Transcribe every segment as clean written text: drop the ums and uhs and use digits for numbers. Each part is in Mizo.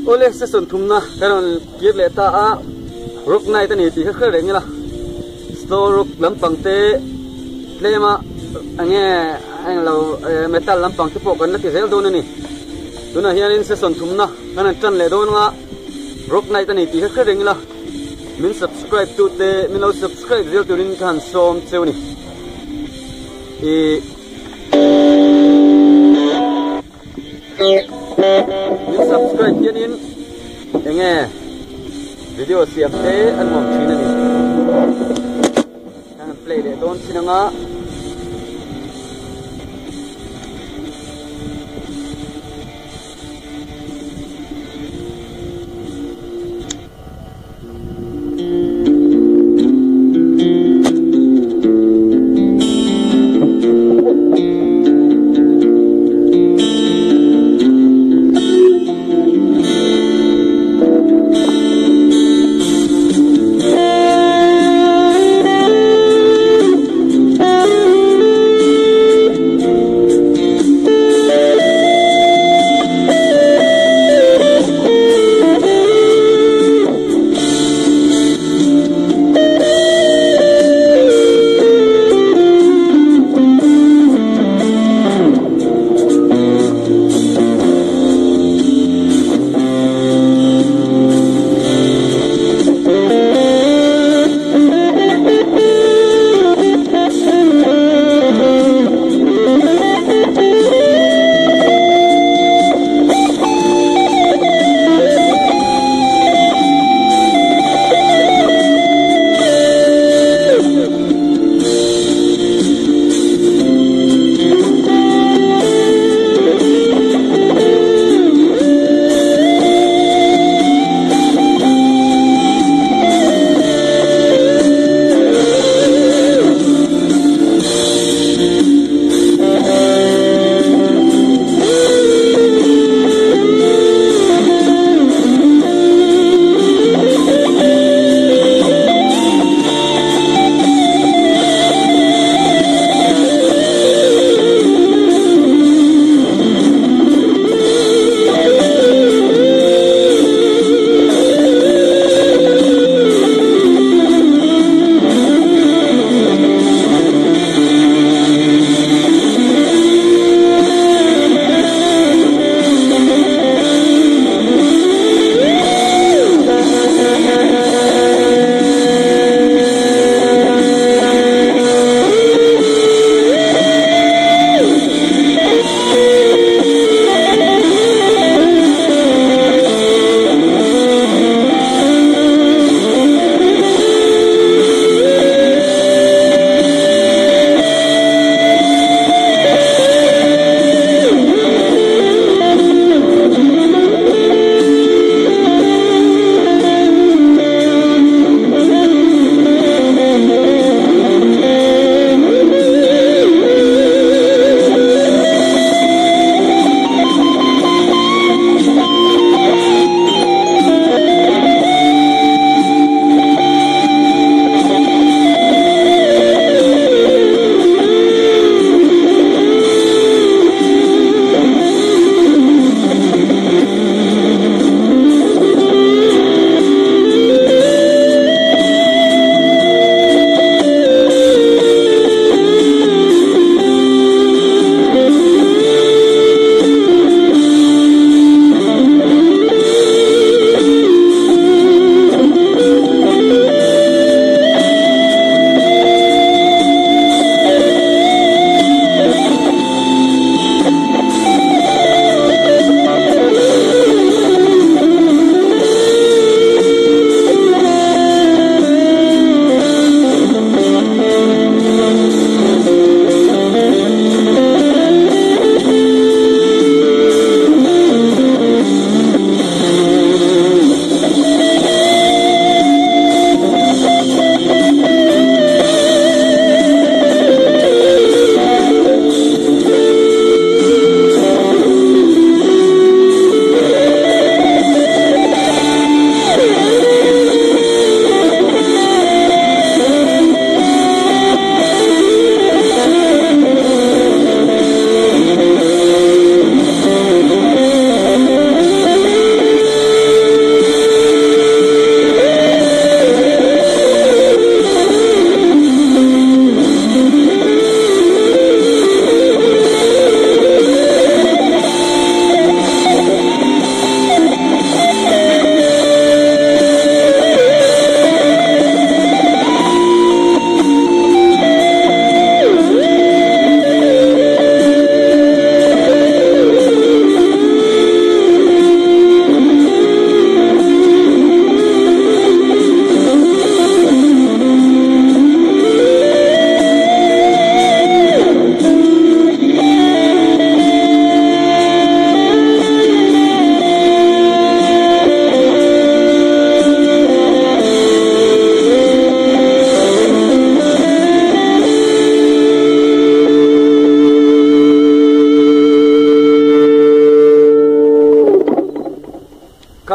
Awle session thumna kan rawn kir leh ta a, rock night a ni tih kha hre reng ila, slow rock lampang te tlem a enge englo metal lampang te pawh kan la ti zel dawn a ni. Tunah hianin session thumna kan rawn tan leh dawn anga rock night a ni tih kha hre reng ila, min subscribe tu te min lo subscribe zel turin ka han sawm cheu a ni. Ih. Min subscribe hianin enge video siam te an nuam thin a ni. Kan han play leh dawn thin anga.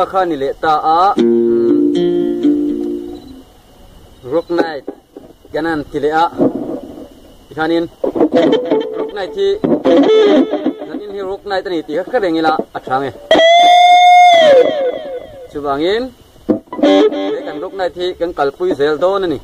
Kha kha ni leh ta a, Rock Night kan han ti leh a, tikhanin Rock Night hi zanin hi Rock Night a ni tih kha hre reng ila a tha nge. Chuvangin he kan Rock Night hi kan kalpui zel dawn a ni.